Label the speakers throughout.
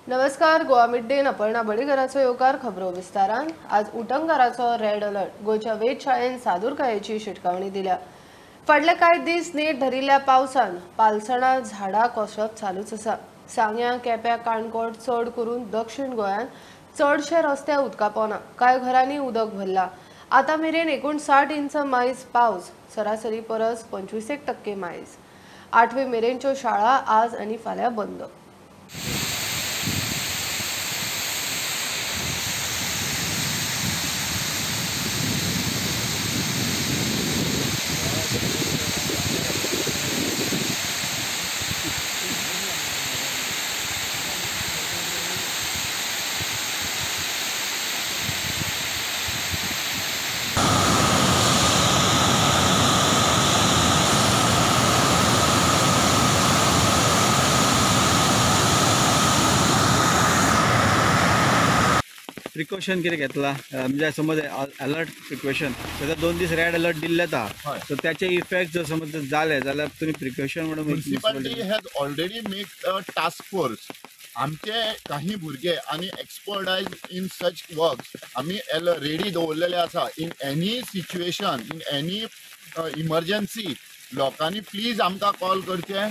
Speaker 1: नमस्कार, गोवा मिड डेन अपर्णा बडीकराचो येवकार. खबरो विस्तारान. आज उटंगाराचो रेड अलर्ट. गोंयच्या वेधशाळेन सादूरकायेची शिटकावणी दिल्या. फाटले कांय दीस नेट धरिल्ल्या पावसान पालसणां झाडां कोसळप चालूच आसा. सांग्या, केप्यां, काणकोण, चड करून दक्षिण गोंयांत चडशे रस्ते उदका पोना. कांय घरांनी उदक भरला. आतां मेरेन 59 इंच मायज पावस, सरासरी परस 25% मायज. 8वी मेरेनच्यो शाळा आज आनी फाल्यां बंद.
Speaker 2: प्रिकॉशन कितें घेतला म्हणजे समज अलर्ट प्रिकॉशन सध्या 2 दीस रेड अलर्ट दिल्ले आहा, सो त्याचे इफेक्ट जर समज जाले जाल्यार तुमी प्रिकॉशन म्हणून
Speaker 3: municipality has already make a task force. आमचे काही भुरगे आनी एक्सपर्टायज इन सच वर्क्स आमी रेडी दवरलेले आसा. In any situation, in any emergency लोकांनी प्लीज आमकां कॉल करचे.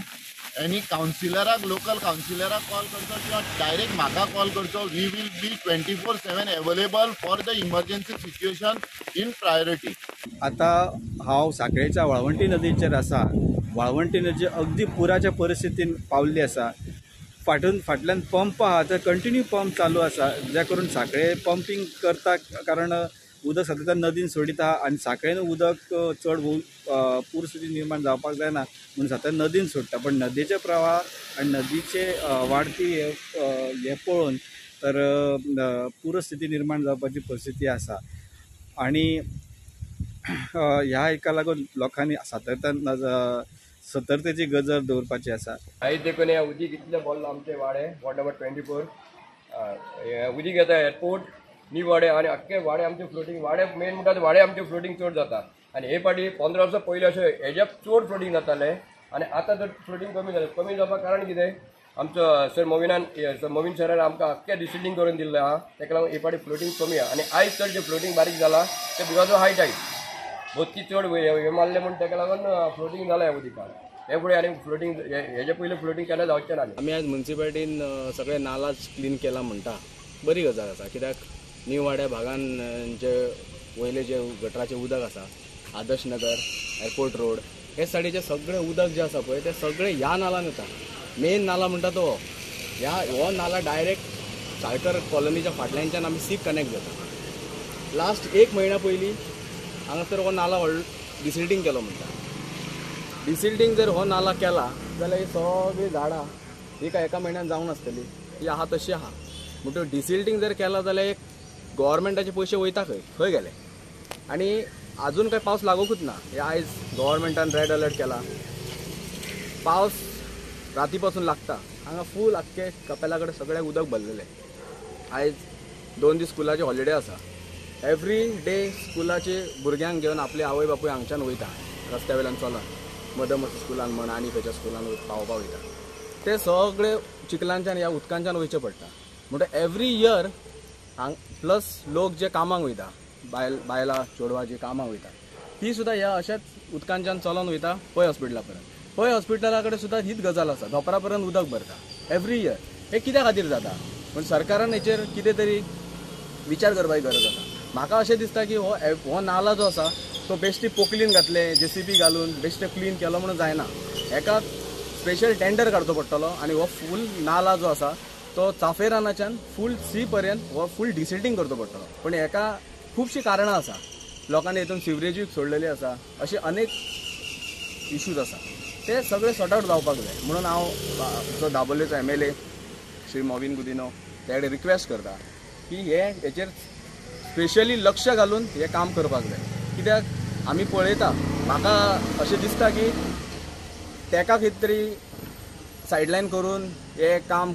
Speaker 3: एनी कावन्सिलराक, लोकल कावन्सिलराक कॉल करचो किंवा डायरेक्ट म्हाका कॉल करचो. We will be 24/7 available for the emergency situation in priority.
Speaker 2: आतां हांव साखळेच्या वाळवंटी नदीचेर आसा. वाळवंटी नदी अगदी पुराच्या परिस्थितीन पावल्ली आसा. फाटल्यान पंप आहा, तर कंटिन्यू पंप चालू आसा, ज्या करून साखळे पंपींग करता, कारण उदक सतत नदीन सोडीत आहा आनी साखळेन उदक चड पूर स्थिती निर्माण जावपाक जायना म्हणून सतत नदीन सोडटा. पण नदीचे प्रवाह आनी नदीचे वाडती हे पळोवन तर पूरस्थिती निर्माण जावपाची परिस्थिती आसा. आनी ह्या हेका लागून लोकांनी सातत्यान सतर्कतेची गरज दवरपाची आसा.
Speaker 4: आयज देखून हें उदीक इतलें भरलां आमचे वाडे, वॉर्ड नंबर 24 उदीक येता एअरपोर्ट, न्यू वाडे आनी आख्खे वाडे आमचे फ्लोटींग. वाडे मेन म्हणटा वाडे आमचे फ्लोटींग चड जाता. आनी हे फाटी 15 वर्सां पयलीं अशें हेज्या चड फ्लोटींग जातालें आनी आतां तर फ्लोटींग कमी जालें. कमी जावपाक कारण कितें, आमचो सर मोविनान, सर मोविन सरान आमकां आख्खें डिसिल्टींग करून दिल्लें आहा, ताका लागून हे फाटी फ्लोटींग कमी आहा. आनी आयज चडशें फ्लोटींग बारीक जालां तें because of hi Tide, बोतकी चड हें मारलें म्हूण ताका लागून फ्लोटींग जालां ह्या उदकान. हे फुडें आनी फ्लोटींग हेजे पयलीं फ्लोटींग केन्ना जावचें ना.
Speaker 5: आमी आयज म्युनिसिपालिटीन सगळे नालाच क्लीन केला म्हणटा, बरी गजाल आसा. कित्याक न्यू वाड्या भागान जे वयले जे गटराचें उदक आसा, आदर्श नगर, एअरपोर्ट रोड, हे सायडीचें सगळें उदक जें आसा पळय तें सगळें ह्या नालान येता. मेन नाला म्हणटा तो ह्या, हो नाला डायरेक्ट साळकर कॉलनीच्या फाटल्यानच्यान आमी सीक कनेक्ट जाता. लास्ट 1 म्हयन्या पयलीं हांगासर हो नाला व्हड डिसिल्टींग केलो म्हणटा. डिसिल्टींग जर हो नाला केला जाल्यार ही सगळीं झाडां ही काय एका म्हयन्यान जावन आसतली, ही आहा तशी आहा. म्हणटकच डिसिल्टींग जर केला जाल्यार एक गव्हर्मेंटाचे पयशे वयता खंय खंय गेले. आनी आजून काय पावस लागोकूच ना. हे आयज गव्हर्मेंटान रेड अलर्ट केला, पावस राती पासून लागता. हांगा फूल आख्खे कपेला कडेन सगळें उदक भरलेलें. आयज 2 दीस स्कुलाची हॉलिडे आसा. एवरी डे स्कुलाचे भुरग्यांक घेवन आपले आवय बापूय हांगच्यान वयता, रस्त्या वयल्यान चलत मदमस स्कुलान म्हण आनी खंयच्या स्कुलान पावोवपाक वयता. ते सगळे चिखलांच्यान ह्या उदकांच्यान वयचें पडटा. म्हणटकच एवरी इयर हांग प्लस लोक जे कामाक वयता, बायलां चेडवां जी कामाक वयता ती सुद्दां ह्या अशाच उदकांच्यान चलोन वयता पै हॉस्पिटला पर्यंत. पै हॉस्पिटला कडेन सुद्दां हीच गजाल आसा, धोपरा पर्यंत उदक भरता एवरी इयर. हें कित्या खातीर जाता? पूण सरकारान हेचेर कितें तरी विचार करपाची गरज आसा. म्हाका अशें दिसता की हो नाला जो आसा तो बेश्टी पोकलीन घातले, जेसीबी घालून बेश्टे क्लीन केलो म्हणून जायना. हेका स्पेशल टेंडर काडचो पडटलो आनी हो फूल नाला जो आसा तो चाफेरानाच्यान फूल सी पर्यंत हो फूल डिसिल्टींग करचो पडटलो. पूण हेका खुबशीं कारणां आसा. लोकांनी हितून सिवरेजूय सोडलेली आसा, अशे अनेक इशूज आसा, ते सगळे सॉर्ट आवट जावपाक जाय. म्हणून हांव जो दाबोलेचो MLA Shri Mauvin Godinho त्या कडेन रिक्वेस्ट करता की हे हेचेर स्पेशली लक्ष घालून हें काम करपाक जाय. कित्याक आमी पळयता, म्हाका अशें दिसता की तेका कितें तरी सायडलायन करून हें काम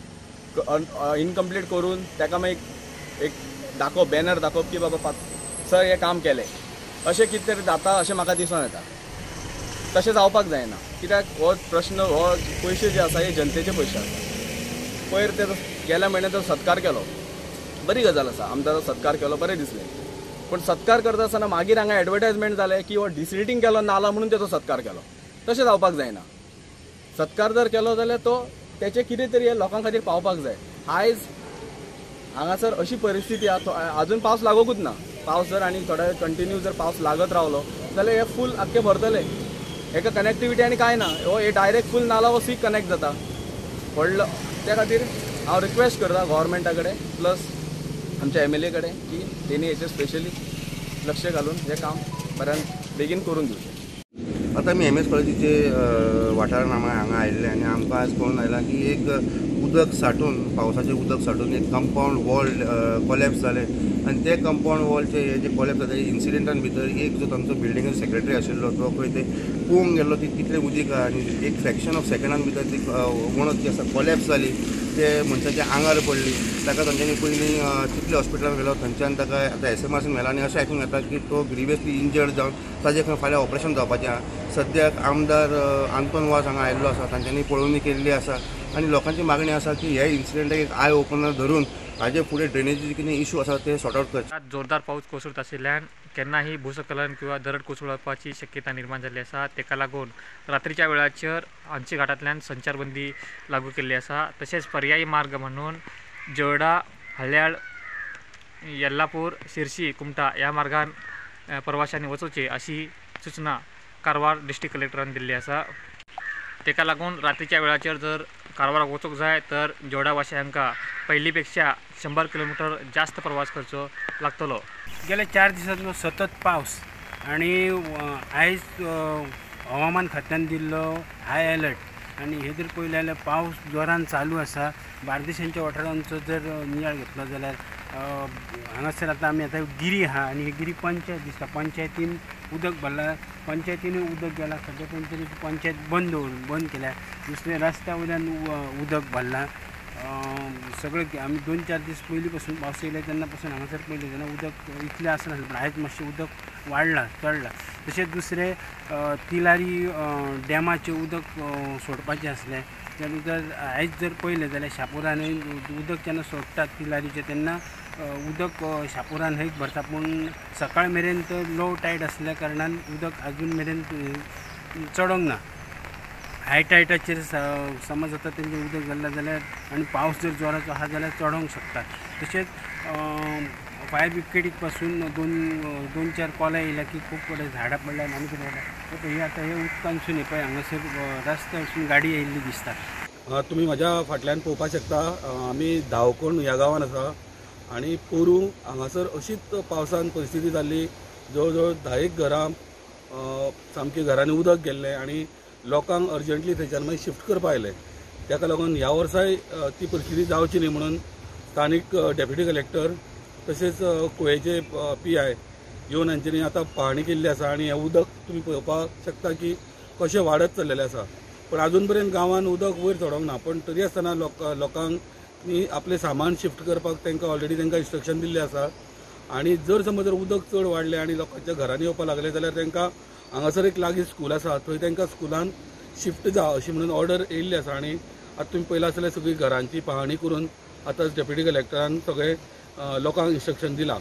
Speaker 5: इनकम्प्लीट करून तेका मागीर एक दाखोवप, बॅनर दाखोवप की बाबा सर हें काम केलें, अशें कितें तरी जाता अशें म्हाका दिसून येता. तशें जावपाक जायना, कित्याक हो प्रश्न हो पयशे जे आसा हे जनतेचे पयशे आसा. पयर ते गेल्या म्हयन्यात तो सत्कार केलो, बरी गजाल आसा, आमदाराचो सत्कार केलो, बरें दिसलें. पूण सत्कार करता आसतना मागीर हांगा एडवर्टायजमेंट जालें की हो डिसिल्टींग केलो नाला म्हणून तेचो सत्कार केलो. तशें जावपाक जायना. सत्कार जर केलो जाल्यार तो तेचें कितें तरी लोकां खातीर पावपाक जाय. आयज हांगासर अशी परिस्थिती आसा, आजून पावस लागोकूच ना. पावस जर आनी थोडे कंटिन्यू जर पावस लागत रावलो जाल्यार हे फूल आख्खे भरतले. हेका कनेक्टिविटी आनी कांय ना, हो हे डायरेक्ट फूल नाला हो सीक कनेक्ट जाता व्हडलो. त्या खातीर हांव रिक्वेस्ट करता गव्हर्मेंटा कडेन प्लस आमच्या एमएलए कडेन की तेणी हेचेर स्पेशली लक्ष घालून हें काम बऱ्यान बेगीन करून दिवचें.
Speaker 6: आतां आमी एम एस कॉलेजीचे वाठारान आमी हांगा आयिल्ले आनी आमकां आज कळून आयलां की एक उदक साठून, पावसाचें उदक साठून एक कंपावंड वॉल कोलॅप्स जालें आनी ते कंपावंड वॉलचे हे जे कोलॅप्स जाले इन्सिडेंटान भितर एक जो तांचो बिल्डिंगाचो सेक्रेटरी आशिल्लो तो खंय ते पोवंक गेल्लो ती कितलें उदीक आहा आनी एक फ्रॅक्शन ऑफ सेकंडान भितर ती वणत जी आसा कोलॅप्स जाली, ते मनशाच्या आंगार पडली. ताका तांच्यांनी पयलीं चिखले हॉस्पिटलान व्हेलो, थंयच्यान ताका आतां एसएमआरसीन व्हेला आनी अशें आयकूंक येता की तो ग्रिवियसली इंजर्ड जावन ताजें खंय फाल्यां ऑपरेशन जावपाचें आहा. सद्याक आमदार आंतोन वाज हांगा आयिल्लो आसा, तांच्यांनी पळोवणी केल्ली आसा आनी लोकांची मागणी आसा की हे इन्सिडंटाक एक I opener धरून हाजे फुडें ड्रेनेजीचे कितें इशू आसा ते सॉर्ट आउट करचे.
Speaker 7: जोरदार पाऊस कोसळत आशिल्ल्यान केन्नाही भूस्खलन किंवा दरड कोसळपाची शक्यता निर्माण जाल्ली आसा. ताका लागून रात्रीच्या वेळाचेर आमची घाटांतल्यान संचारबंदी लागू केल्ली आसा. तशेंच पर्यायी मार्ग म्हणून जोर्डा, हल्याळ, येल्लापूर, शिरशी, कुमटा ह्या मार्गान प्रवाशांनी वचोवचे अशी सूचना कारवार डिस्ट्रिक्ट कलेक्टरान दिल्ली आसा. ताका लागून रात्रीच्या वेळाचेर जर कारवाराक वचूंक जाय तर जोर्डा वाशांका पयली पेक्षा 100 किलोमिटर जास्त प्रवास करचो लागतलो.
Speaker 8: गेल्या 4 दिसांतलो सतत पावस आनी आयज हवामान खात्यान दिल्लो हाय अलर्ट आनी हे जर पळयलें जाल्यार पावस जोरान चालू आसा. बार्देशांच्या वाठारांचो जर नियाळ घेतलो जाल्यार हांगासर आतां आमी आतां गिरी आहा आनी ही गिरी पंचायत दिसता, पंचायतीन उदक भरलां, पंचायतीनूय उदक गेलां. सद्या तेंच्यांनी पंचायत बंद केल्या. दुसरें रस्त्या वयल्यान उदक भरलां. सगळें आमी 2-4 दीस पयलीं पासून पावस येयले तेन्ना पासून हांगासर पयलें तेन्ना उदक इतलें आसनासलें, पूण आयज मातशें उदक वाडलां, चडलां. तशेंच दुसरें तिलारी डॅमाचें उदक सोडपाचें आसलें तेन्ना उदक आयज जर पळयलें जाल्यार शापोरा न्हंय उदक जेन्ना सोडटात तिलारीचें तेन्ना उदक शापोरा न्हंयक भरता, पूण सकाळ मेरेन तर लो टायड आसल्या कारणान उदक आजून मेरेन चडोंक ना. हाय टायटाचेर समज आतां तेंचें उदक जाल्लें जाल्यार आनी पावस जर जोराचो आहा जाल्यार चडोंक शकता. तशेंच फायर ब्रिगेडीक पासून 2-4 कॉलां येयल्या की खूब कडेन झाडां पडल्या आनी कितें जालें. हे आतां हे उदकांतसून हे पळय हांगासर रस्त्यारसून गाडी येयल्ली दिसता.
Speaker 9: तुमी म्हाज्या फाटल्यान पळोवपाक शकता, आमी धांवकोण ह्या गांवान आसा आनी पोरूं हांगासर अशीच पावसान परिस्थिती जाल्ली. जवळ जवळ 10 घरां सामकी घरांनी उदक गेल्लें आनी लोकांक अर्जंटली थंयच्यान मागीर शिफ्ट करपा आयले. ताका लागून ह्या वर्साय ती परिस्थिती जावची न्ही म्हणून स्थानीक डेप्युटी कलेक्टर तशेंच कुळेचे PI येवन हांच्यांनी आतां पाहणी केल्ली आसा आनी हें उदक तुमी पळोवपाक शकता की कशें वाडत चल्लेलें आसा. पण आजून पर्यंत गांवान उदक वयर चडोंक ना, पण तरी आसतना लोकांक आपलें सामान शिफ्ट करपाक तांकां ऑलरेडी तांकां इन्स्ट्रक्शन दिल्लें आसा. आनी जर समज जर उदक चड वाडलें आनी लोकांच्या घरांनी येवपाक लागलें जाल्यार तांकां हांगासर एक लागीं स्कूल आसा थंय तांकां स्कुलान शिफ्ट जा अशी म्हणून ऑर्डर येयल्ली आसा. आनी आतां तुमी पळयलां आसतलें सगळी घरांची पाहणी करून आतांच डेप्युटी कलेक्टरान सगळे लोकांक इन्स्ट्रक्शन दिलां.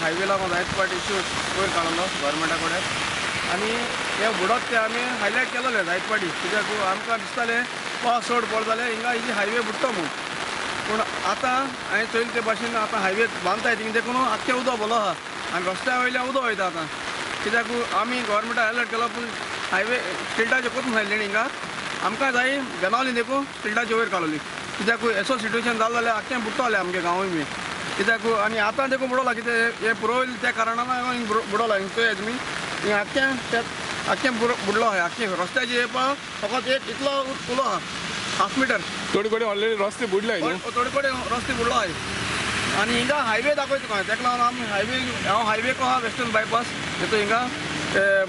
Speaker 10: हायवे लागून जायत फावट इश्यू वयर काडलो गव्हर्मेंटा कडेन आनी हे बुडत ते आमी हायलायट केलेले जायत फावटी, कित्याक आमकां दिसतालें पावस चड पडलो जाल्यार हिंगा ही हायवे बुडटा म्हूण. पूण आतां हांवें चोयलें ते भाशेन आतां हायवे बांदताय थिंग देखून आख्खें उदक भरलो आहा आनी रस्त्या वयल्यान उदक वयता आतां, कित्याक आमी गव्हर्मेंटाक अलर्ट केलो पूण हायवे स्टिल्टाचेर कोरून सांगलें हिंगा आमकां जाय बेनावली देखून स्टिल्टाचे वयर काडली, कित्याक एसो सिट्युएशन जालें जाल्यार आख्खें बुडटलें आमगे गांवूय बी. कित्याक आनी आतां देखून बुडोला कितें हें पुरवयलें त्या कारणान बुडोला हिंग चोयात तुमी हिंग आख्खें आख्खें बुडलो आहा. आख्खें रस्त्याचेर येवपाक फकत एक इतलो उलो आहा हाफ मिटर.
Speaker 11: थोडे कडेन ऑलरेडी रस्ते बुडले,
Speaker 10: थोडे कडेन रस्ते बुडलो आहा आनी हिंगा हायवे दाखयता तुका, तेका लागून आमी हायवे हांव हायवे को आहा वेस्टर्न बायपास हेतू हिंगा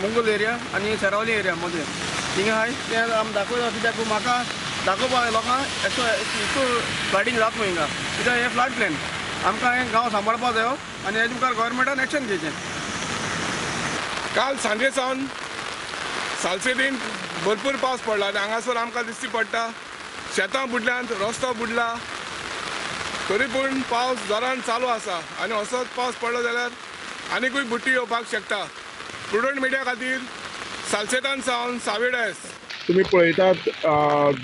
Speaker 10: मुंगल एरिया आनी सेरावली एरिया मदें हिंगा हाय तें आमी दाखयता, कित्याक म्हाका दाखोवपाक लोकांक एसो इतू फ्लडिंग जाता न्हू हिंगा, कित्याक हें फ्लड प्लेन आमकां हें गांव सांबाळपाक जायो आनी हेजे मुखार गव्हर्मेंटान एक्शन घेवचें.
Speaker 11: काल सांजे सावन सालसेदीन भरपूर पावस पडला आनी हांगासर आमकां दिश्टी पडटा शेतां बुडल्यांत, रस्तो बुडला तरी पूण पावस जोरान चालू आसा आनी असोच पावस पडलो जाल्यार आनीकूय बुट्टी येवपाक शकता. प्रुडंट मिडिया खातीर सालसेतान सावन सावी डायस.
Speaker 12: तुमी पळयतात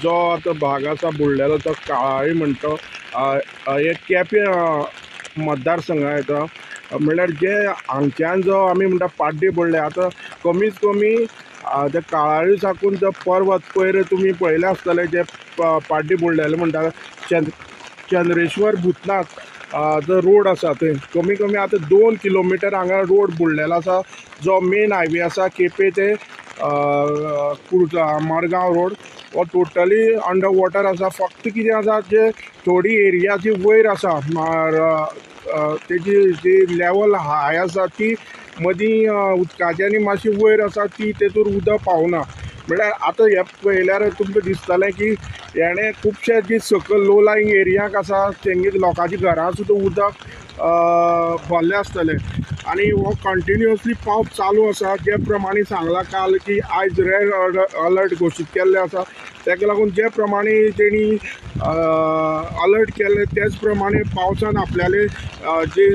Speaker 12: जो आतां भाग आसा बुडलेलो तो काळाळी म्हणटा, हे केपें मतदारसंघा येता. म्हणल्यार जे हांगच्यान जो आमी म्हणटा पाड्डे बुडले, आतां कमीत कमी ते काळाळी साकून जो पर्वत पयर तुमी पळयले आसतले जे पाड्डे बुडलेले म्हणटा चंद्रेश्वर भूतनाथ जो रोड आसा थंय कमी कमी आतां 2 किलोमिटर हांगा रोड बुडलेलो आसा. जो मेन हायवे आसा केपें ते मडगांव रोड हो टोटली अंडर वॉटर आसा. फक्त कितें आसा जे थोडी एरिया जी वयर आसा तेजी जी लेवल हाय आसा ती मदीं उदकाची आनी मातशी वयर आसा ती तेतूर उदक पावना. म्हणल्यार आतां हें पळयल्यार तुमकां दिसतलें की हेणें खुबशे जी सकयल लो लायींग एरियाक आसा तेंगे लोकांच्या घरां सुद्दां उदक भरलें आसतलें. आनी हो कंटिन्युअसली पावस चालू आसा. जे प्रमाणे सांगलां काल की आयज रेड अलर्ट घोशीत केल्ले आसा, ताका लागून जे प्रमाणे तेणी अलर्ट केल्ले तेच प्रमाणे पावसान आपल्याले जी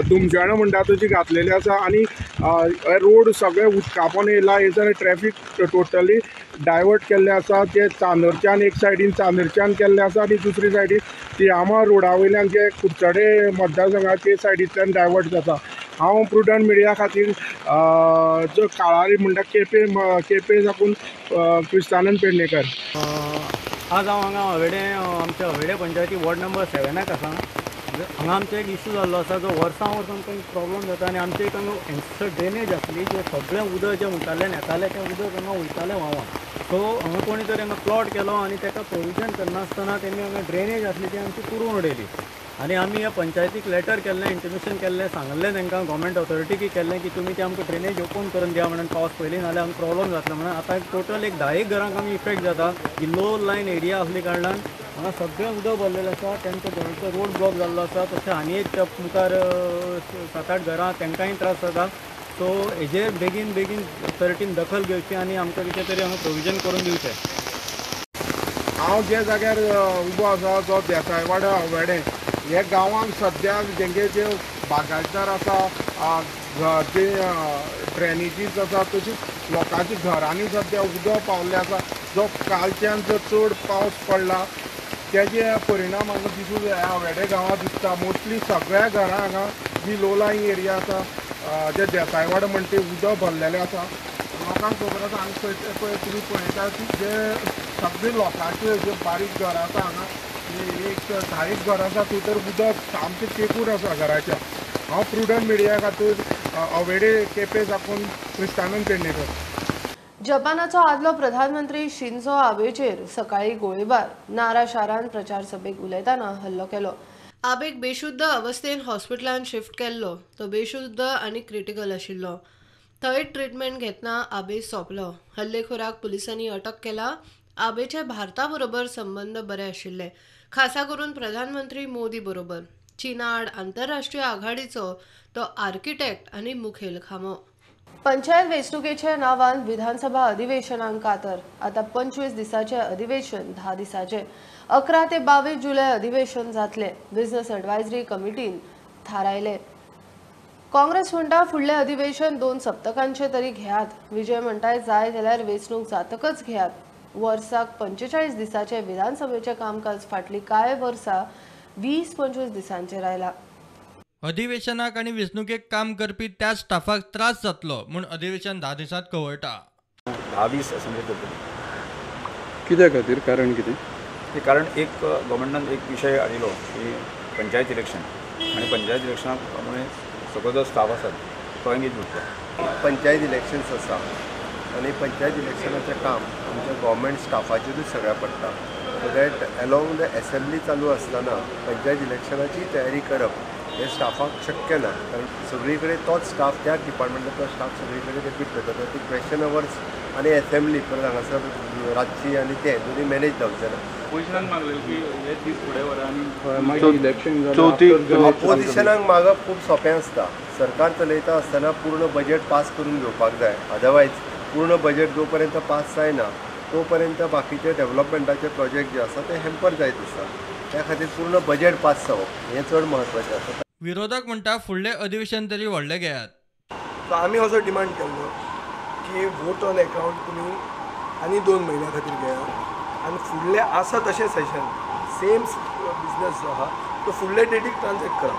Speaker 12: धुमशेणां म्हणटा तशी घातलेली आसा. आनी रोड सगळे उदकापोन येयला, हेजर ट्रॅफीक टोटली डायवर्ट केल्ले आसा. ते चांदरच्यान एक सायडीन चांदरच्यान केल्ले आसा आनी दुसरी सायडीन तियामा रोडा वयल्यान जे कुडचडे मतदारसंघा ते सायडींतल्यान डायवर्ट जाता. हांव प्रुडंट मिडिया खातीर जो काळारी म्हणटा केपें केपें साकून क्रिस्तानंद पेडणेकर.
Speaker 13: आज हांव हांगा हवेडे आमच्या हवेडे पंचायती वॉर्ड नंबर 7 आसा. हांगा आमचो एक इशू जाल्लो आसा जो वर्सां वर्सां आमकां प्रॉब्लम जाता. आनी आमचे एक हांगा हांगसर ड्रेनेज आसली, जे सगळें उदक जें मुतारल्यान येतालें तें उदक हांगा वयतालें व्हांवन. सो हांगा कोणी तरी हांगा प्लॉट केलो आनी ताका प्रोविजन करनासतना तेणी हांगा ड्रेनेज आसली ती आमची पुरोवन उडयली. आनी आमी ह्या पंचायतीक लेटर केल्लें, इंटिमेशन केल्लें, सांगल्लें तांकां गव्हर्मेंट ऑथॉरिटीक केल्लें की तुमी ते आमकां ड्रेनेज ओपन करून दिया म्हणून, पावस पयलीं नाल्यार आमकां प्रॉब्लम जातलो म्हणून. आतां टोटल एक 10 घरांक आमी इफेक्ट जाता. ही लो लायन एरिया आसली कारणान हांगा सगळें उदक भरलेलें आसा, तांचो घराचो रोड ब्लॉक जाल्लो आसा. तशें आनी एक मुखार 7-8 घरां तांकांय त्रास जाता. सो हेजेर बेगीन बेगीन ऑथॉरिटीन दखल घेवची आनी आमकां कितें तरी हांगा प्रोविजन करून दिवचें.
Speaker 12: हांव ज्या जाग्यार उबो आसा जो देसायवाडो हवेडे हे गांवांत सद्याक जेंगे जे बागायतदार आसा, जे ड्रेनेजीस आसा, तशीच लोकांच्या घरांनी सद्या उदक पावल्लें आसा. जो कालच्यान जो चड पावस पडला तेजे परिणाम हांगा दिसून हवेडे गांवांत दिसता. मोस्टली सगळ्या घरां हांगा जी लो लायींग एरिया आसा जे देसायवाडो म्हणटा ते उदक भरलेलें आसा. लोकांक खबर आसा हांगा पळय तुमी पळयता की जे सगळे लोकांचे जे बारीक घरां आसा हांगा एक 10 घरां आसा थंय तर उदक सामकें तेंकून आसा घराच्या. हांव प्रुडंट मिडिया खातीर अवेडे केपें साकून क्रिस्तानंद पेडणेकर.
Speaker 1: जपानाचो आदलो प्रधानमंत्री शिंजो आबेचेर सकाळी गोळीबार. नारा शारान प्रचार सभेक उलयतना हल्लो केलो. आबेक बेशुद्ध अवस्थेन हॉस्पिटलान शिफ्ट केल्लो. तो बेशुद्ध आनी क्रिटिकल आशिल्लो. थंय ट्रिटमेंट घेतना आबे सोंपलो. हल्लेखोराक पुलिसांनी अटक केला. आबेचे भारता बरोबर संबंद बरे आशिल्ले, खासा करून प्रधानमंत्री मोदी बरोबर. चीना आड आंतरराष्ट्रीय आघाडीचो तो आर्किटेक्ट आनी मुखेल खांबो. पंचायत वेंचणुकेच्या नावान विधानसभा अधिवेशनांक कातर. आता 25 दिसाचे अधिवेशन 10 दिसाचे 11 ते 22 जुलय अधिवेशन जातले. बिझनेस एडवायजरी कमिटीन थारायले. काँग्रेस म्हणटा फुडले अधिवेशन 2 सप्तकांचे तरी घेयात. विजय म्हणटाय जाय जाल्यार वेंचणूक जातकच घेयात. वर्साक 45 दिसाचे विधानसभेचे कामकाज फाटली कांय वर्सां 20-25 दिसांचेर आयला.
Speaker 14: अधिवेशनाक आनी वेंचणुकेक काम करपी त्याच स्टाफाक त्रास जातलो म्हूण अधिवेशन 10 दिसांत कवळटा.
Speaker 15: 10-20 असेंब्ली करतली.
Speaker 9: कित्या खातीर, कारण कितें?
Speaker 15: कारण एक गव्हर्मेंटान एक विशय हाडिल्लो की पंचायत इलेक्शन, आनी पंचायत इलेक्शनाक मुळे सगळो जो स्टाफ आसा तो एंगेज उरता.
Speaker 16: पंचायत इलेक्शन्स आसा आनी पंचायत इलेक्शनाचें काम आमच्या गव्हर्मेंट स्टाफाचेरूच सगळें पडटा. So that along the assembly चालू आसतना पंचायत इलेक्शनाची तयारी करप हे स्टाफाक शक्य ना, कारण सगळी कडेन तोच स्टाफ, त्याच डिपार्टमेंटाचो स्टाफ सगळी कडेन रिपीट करता. ती क्वेश्चन अवर्स आनी एसेंब्ली परत हांगासर रातची आनी ते दोनूय मॅनेज जावचें ना.
Speaker 2: ऑपोजिशनान मागलें की हे दीस फुडें व्हरा आनी इलेक्शन
Speaker 16: ऑपोजिशनाक मागप खूब सोंपें आसता. सरकार चलयता आसतना पूर्ण बजेट पास करून घेवपाक जाय, अदरवायज पूर्ण बजेट जो पर्यंत पास जायना तो पर्यंत बाकीचे डेव्हलपमेंटाचे प्रोजेक्ट जे आसा ते हॅम्पर जायत आसता. त्या खातीर पूर्ण बजेट पास जावप हें चड म्हत्वाचें आसा.
Speaker 14: विरोधक म्हणटा फुडलें अधिवेशन तरी व्हडलें घेयात.
Speaker 17: आमी असो डिमांड केल्लो की वोट ऑन अकाउंट तुमी आनी 2 म्हयन्या खातीर घेयात आनी फुडलें आसा तशें सेशन सेम बिजनस जो आहा तो फुडले डेटीक ट्रान्झॅक्ट करा.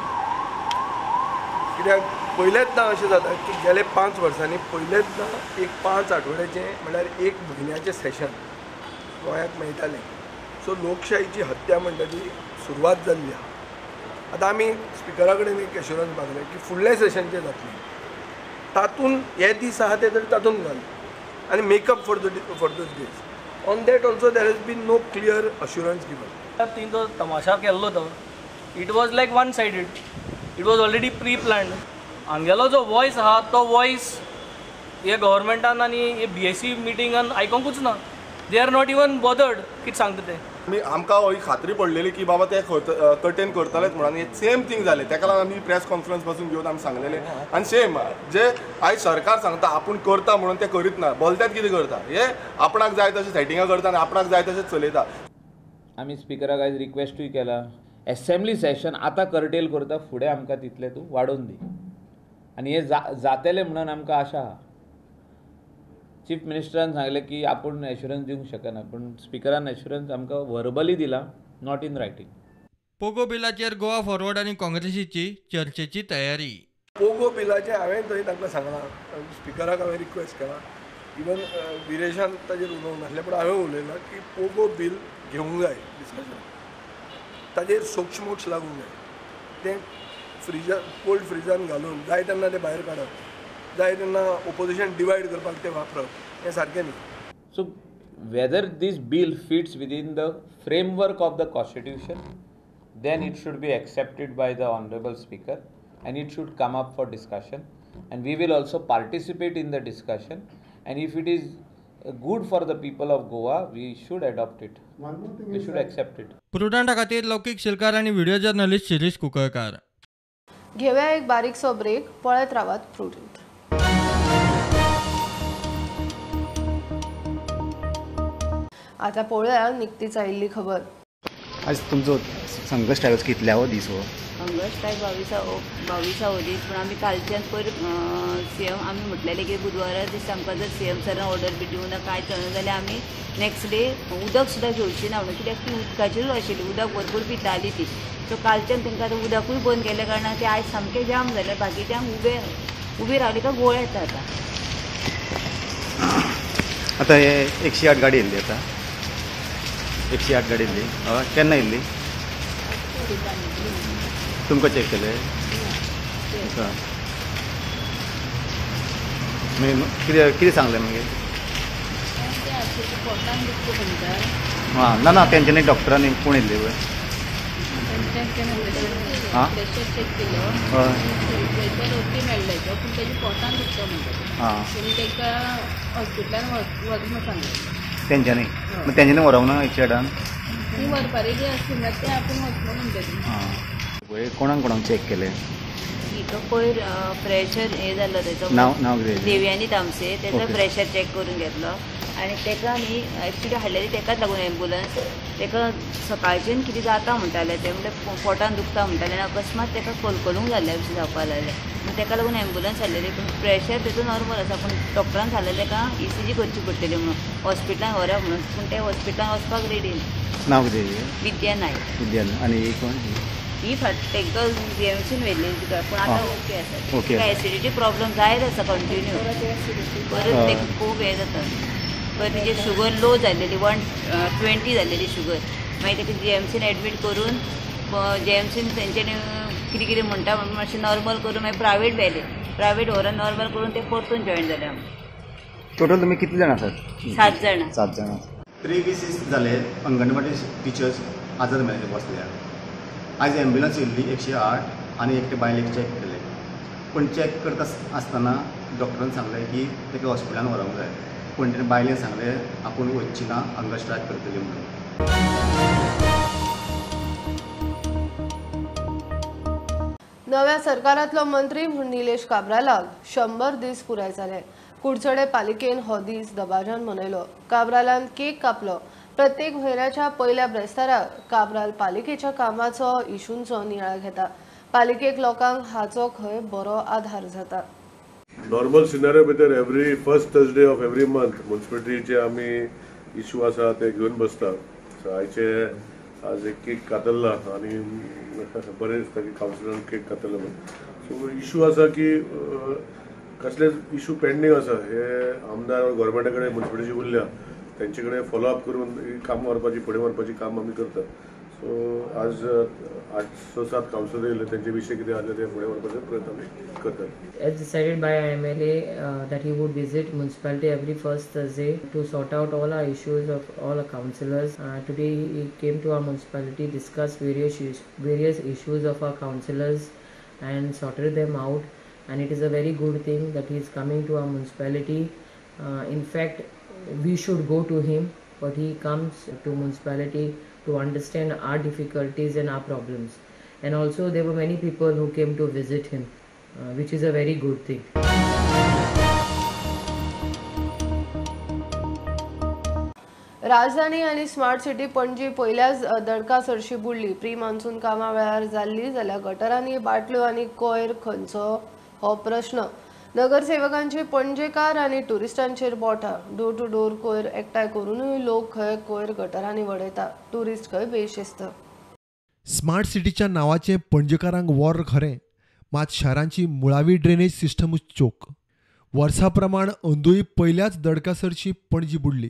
Speaker 17: कित्याक पयलेंच ना अशें जाता की गेले 5 वर्सांनी पयलेंच ना एक 5 आठवड्याचें म्हणल्यार 1 म्हयन्याचें सेशन गोंयाक मेळटालें. सो लोकशाहीची हत्या म्हणटा ती सुरवात जाल्ली आहा. आतां आमी स्पिकरा कडेन एक एश्युरन्स मागलें की फुडलें सेशन जें जातलें तातूंत हे दीस आहा ते तरी तातूंत घाल आनी make up for the for those days. On that also there has been no clear assurance given.
Speaker 18: तिन तो तमाशा केल्लो तो it was like one sided, it was already pre planned. हांगेलो जो वॉयस आहा तो वॉयस हे गव्हर्मेंटान आनी हे बीएसी मिटिंगान आयकोंकूच ना. They are not even bothered कितें सांगता ते.
Speaker 19: आमी आमकां ही खात्री पडलेली की बाबा ते कर्टेन करतलेच म्हणून आनी सेम थींग जालें. तेका लागून आमी प्रेस कॉन्फरन्स पासून घेवन आमी सांगलेलें आनी सेम जे आयज सरकार सांगता आपूण करता म्हणून ते करीत ना, बोलतात कितें करता, हे आपणाक जाय तशें सेटिंगां करता आनी आपणाक जाय तशें चलयता.
Speaker 20: आमी स्पिकराक आयज रिक्वेस्टूय केला, एसेंब्ली सेशन आतां कर्टेल करता, फुडें आमकां तितलें तूं वाडोवन दी आनी हें जातलें म्हणून आमकां आशा आहा. चीफ मिनिस्टरान सांगलें की आपूण एश्युरन्स दिवंक शकना, पूण स्पिकरान एश्युरन्स आमकां वर्बली दिला, not in writing.
Speaker 14: Pogo बिलाचेर गोवा फॉरवर्ड आनी काँग्रेसीची चर्चेची तयारी.
Speaker 17: पोगो बिलाचें हांवें थंय तांकां सांगलां, स्पिकराक हांवें रिक्वेस्ट केला, इवन विरेशान ताजेर उलोवंक नासलें पूण हांवें उलयलां की पोगो बील घेवंक जाय डिस्कशन, ताजेर सोक्षमोक्ष लागूंक जाय. तें फ्रिजा कोल्ड फ्रिजान घालून जाय तेन्ना तें भायर काडप, जाय तेन्ना ओपोजिशन डिवायड करपाक तें वापरप हें सारकें न्ही.
Speaker 20: So whether this bill fits within the framework of the constitution, then it should be accepted by the honourable speaker and it should come up for discussion and we will also participate in the discussion and if it is good for the people of Goa, we should adopt it, we should accept it.
Speaker 14: प्रुडंटा खातीर लौकीक शिलकार आनी video journalist Shirish Kunkalkar.
Speaker 1: घेवया एक बारीकसो break, पळयत रावात prudent. आता पळोवया निकतीच आयिल्ली खबर.
Speaker 21: आज तुमचो हंगर स्ट्रायक कितल्यावो दीस हो?
Speaker 22: हंगर स्ट्रायक 22वो दीस. पूण आमी कालच्यान पयर सीएम आमी म्हटलेले की बुधवारा दीस आमकां जर सीएम सरान ऑर्डर बी दिवना कांय चलना जाल्यार आमी नेक्स्ट डे उदक सुद्दां घेवची ना म्हणून, कित्याक ती उदकाचेरूच आशिल्ली, उदक भरपूर पिताली ती. सो कालच्यान तांकां आतां उदकूय बंद केल्या कारणान ते आयज सामकें जाम जालें. बाकीच्यांक उबे रावले काय गोळ येता. आतां
Speaker 21: आतां हे 108 गाडी येयल्ली, आतां 108 गाडी येयल्ली. हय, केन्ना येयल्ली? तुमकां चॅक केलें? मागीर कितें कितें सांगलें मागीर? आं, ना ना तेंच्यांनी डॉक्टरांनी कोण येयल्ले पळय? आं, हय, आं, तेंच्यांनी मागीर तेंच्यांनी व्हरोंक ना 108? आं, पळय कोणाक कोणाक चॅक केलें?
Speaker 22: पयर प्रेशर हें जाल्लो तेचो,
Speaker 21: नांव कितें?
Speaker 22: देवयानी तामसे, तेचो प्रेशर चॅक करून घेतलो आनी तेका न्ही एक्चुली हाडलेली तेकाच लागून एम्बुलन्स. तेका सकाळच्यान कितें जाता म्हणटालें तें, म्हणल्यार पोटान दुखता म्हणटालें आनी अकस्मात तेका कलकलूंक जाल्लें अशें जावपाक लागलें, मागीर तेका लागून एम्बुलन्स हाडलेली. पूण प्रेशर तेचो नॉर्मल आसा, पूण डॉक्टरान सांगलें तेका ECG करची पडटली म्हणून, हॉस्पिटलान व्हरप म्हणून, पूण ते हॉस्पिटलान वचपाक रेडी ना.
Speaker 21: नांव कितें?
Speaker 22: विद्या नायक.
Speaker 21: विद्या. आनी कोण
Speaker 22: ही? फाट तांकां जीएमसीन व्हेल्ली तिका, पूण आतां ओके आसा. तिका एसिडिटी प्रॉब्लम जायत आसा कंटिन्यू, परत ताका खूब हें जाता. परत तिची शुगर लो जाल्लेली, 120 जाल्लेली शुगर. मागीर ताका जीएमसीन एडमीट करून जीएमसीन तेंच्यांनी कितें कितें म्हणटा म्हणून मातशें नॉर्मल करून मागीर प्रायवेट व्हेलें. प्रायवेट व्हरून नॉर्मल करून ते परतून जॉयन जाले. आमी
Speaker 21: टोटल तुमी कितले जाण आसात?
Speaker 22: 7 जाणां.
Speaker 21: 7 जाणां. 3 वीस जाले अंगणवाडी टिचर्स आझाद मैदानाचेर बसल्या. आयज एम्ब्युलन्स येयल्ली 108 आनी एकटे बायलेक चॅक केलें, पूण चॅक करता आसतना डॉक्टरान सांगलें की ताका हॉस्पिटलान व्हरोंक जाय, पूण तेणें बायलेन सांगलें आपूण वचची ना, हंगर स्ट्रायक करतली म्हणून.
Speaker 1: नव्या सरकारांतलो मंत्री म्हूण निलेश काब्रालाक 100 दीस पुराय जाले. कुडचडे पालिकेन हो दीस दबाज्यान मनयलो. काब्रालान केक कापलो, प्रत्येक म्हयन्याच्या पयल्या ब्रेस्तारा काब्राल पालिकेच्या कामाचो इशूंचो नियाळ घेता. पालिकेक लोकांक हाचो खंय बरो आधार जाता.
Speaker 3: नॉर्मल सिनारियो भितर every first Thursday of every month मुन्सिपालिटीचे आमी इशू आसा ते घेवन बसता. सो आयचे आज एक केक कातरला आनी बरें दिसता की कावन्सिलरान केक कातरला म्हणून. सो इशू आसा की कसलेच इशू पेंडींग आसा हे आमदार गव्हर्मेंटा कडेन मुन्सिपालिटीची उरल्या तेंचे कडेन फॉलोअप करून काम व्हरपाची फुडें व्हरपाची काम आमी करतात. सो आज 8-7 कावन्सिलर येयले तेंचे विशय कितें आसले ते फुडें व्हरपाचो प्रयत्न आमी करतात.
Speaker 4: As decided by MLA that he would visit municipality every first Thursday to sort out all our issues of all our councillors. Today he came to our municipality, discussed various issues of our councillors and sorted them out. And it is a very good thing that he is coming to our municipality. In fact, we should go to him, but he comes to municipality to understand our difficulties and our problems. And also there were many people who came to visit him, which is a very good thing.
Speaker 1: राजधानी आनी smart city Panaji पयल्याच दडका सरशी बुडली. Pre monsoon कामां वेळार जाल्ली जाल्यार गटरांनी बाटल्यो आनी कोयर खंयचो हो प्रश्न. नगरसेवकांची पणजेकार आनी ट्युरिस्टांचेर बोटां. डोर टू डोर कोयर एकठांय करूनूय लोक खंय कोयर गटरांनी वडयता. ट्युरिस्ट खंय बेशिस्त.
Speaker 23: स्मार्ट सिटीच्या नांवाचें पणजेकारांक वॉर खरें, मात शारांची मुळावी ड्रेनेज सिस्टमूच चोक. वर्सा प्रमाण अंदूय पयल्याच दडका सरशी पणजी बुडली.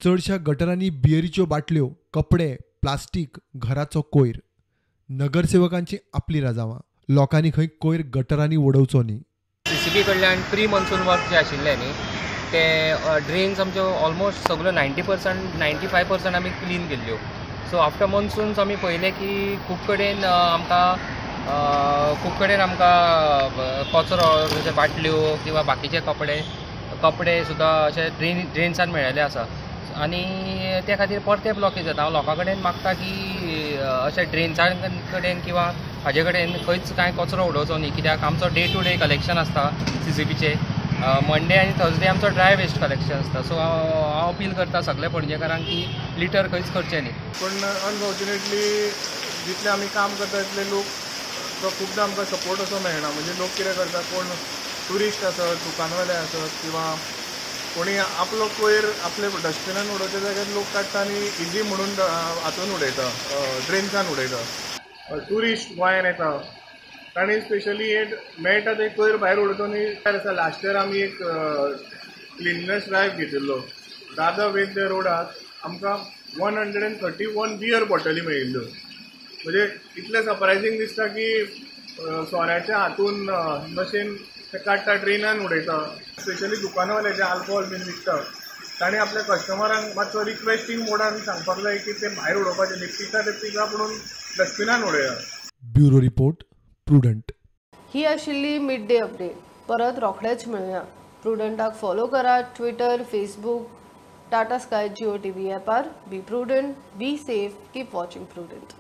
Speaker 23: चडशा गटरांनी बियरीच्यो बाटल्यो, कपडे, प्लास्टीक, घराचो कोयर. नगरसेवकांची आपली राजावां. लोकांनी खंय कोयर गटरांनी उडोवचो न्ही.
Speaker 24: सीसीबी कडल्यान प्री मॉन्सून वर्क जे आशिल्लें न्ही ते ड्रेन्स आमच्यो ऑलमोस्ट सगळ्यो 90% 95% आमी क्लीन केल्ल्यो. सो आफ्टर मॉन्सून्स आमी पळयलें की खूब कडेन आमकां कचरो जशे बाटल्यो किंवा बाकीचे कपडे सुद्दां अशे ड्रेन्सान मेळिल्ले आसा आनी त्या खातीर परते ब्लॉकेज जाता. हांव लोकां कडेन मागता की अशे ड्रेन्सां कडेन किंवा हाजे कडेन खंयच कांय कचरो उडोवचो न्ही, कित्याक आमचो डे टू डे कलेक्शन आसता सीसीबीचे. मंडे आनी थर्सडे आमचो ड्राय वेस्ट कलेक्शन आसता. सो हांव अपील करता सगल्या पणजेकारांक की लिटर खंयच करचें न्ही.
Speaker 25: पूण अनफॉर्च्युनेटली जितले आमी काम करता तितले लोक तो खुबदां आमकां सपोर्ट असो मेळना. म्हणजे लोक कितें करता, कोण ट्युरिस्ट आसत, दुकानवाले आसत किंवा कोणी आपलो कोयर आपले डस्टबिनान उडोवच्या जाग्यार लोक काडटा आनी इजी म्हणून हातून उडयता, ड्रेन्सान उडयता. ट्युरिस्ट गोंयान येता तांणी स्पेशली हे मेळटा ते कोयर भायर उडयता न्ही. आसा लास्ट इयर आमी एक क्लिननेस ड्रायव्ह घेतिल्लो. दादर वेद्य रोडार आमकां 131 बियर बॉटली मेळिल्ल्यो. म्हणजे इतलें सरप्रायझींग दिसता की सोऱ्याच्या हातून मशीन ते काडटा, ड्रेनान उडयता. स्पेशली दुकानवाले जे आल्कोहोल बीन विकता तांणी आपल्या कस्टमरांक मातसो रिक्वेस्टींग मोडान सांगपाक जाय की ते भायर उडोवपाचे न्ही, पिता ते पिता पुणून डस्टबिनान उडया.
Speaker 23: Bureau report, Prudent.
Speaker 1: ही आशिल्ली मिड डे अपडेट. परत रोखडेच मेळुया. प्रुडंटाक फॉलो करा Twitter, Facebook, Tata Sky, Jio TV ॲपार. Be prudent, be safe, keep watching Prudent.